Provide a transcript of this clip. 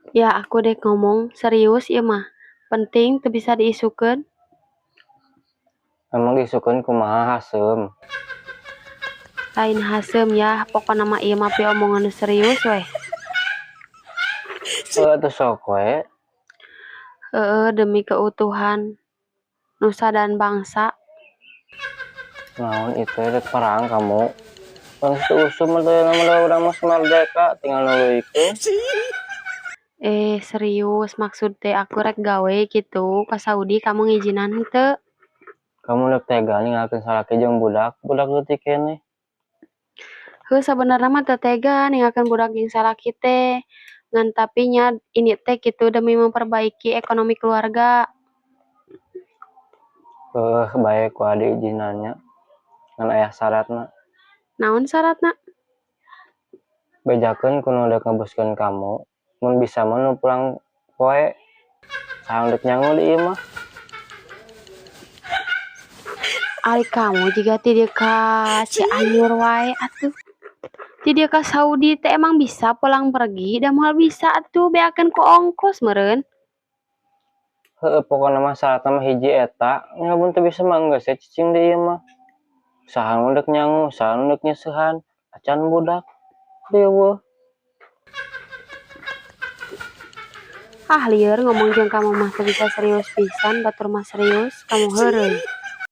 Ya aku dek ngomong serius ieu mah. Penting teu bisa diisukeun. Emang diisukeun kumaha haseum? Lain haseum yah, pokona mah ieu mah piomongan nu serius weh. Heuh atuh sok we. Heueuh demi keutuhan nusa dan bangsa. Naon itu rek perang kamu? Bangsa teu usum atuh ayeuna mah urang mah merdeka tinggal nuluykeun. Eh serius maksud teh aku rek gawe kitu ka Saudi kamu ngijinan henteu? Kamu rek tega ninggalkeun salaki jeung budak, budak leutik keneh. Heuh sabenerna mah teu tega ninggalkeun budak jeung salaki teh. Ngan tapi nya ini teh kitu demi memperbaiki ekonomi keluarga. Heuh bae ku diijinan nya. Ngan aya syaratna. Naon syaratna? Bejakeun ku nu dek ngebuskeun kamu, mun bisa mah nu pulang poe. Saha nu dek nyangu di ieu mah? Ari kamu jiga ti dieu ka Cianjur wae atuh. Ti dieu ka Saudi teh emang bisa pulang pergi da moal bisa atuh beakeun ku ongkos meureun. Heueuh pokona mah syaratna mah hiji eta, nya mun teu bisa mah geus we cicing di ieu mah. Saha nu dek nyangu, saha nu dek nyeusehan, acan budak. Riweuh. Ah lieur ngomong jeung kamu mah teu bisa serius pisan batur mah serius kamu heureuy.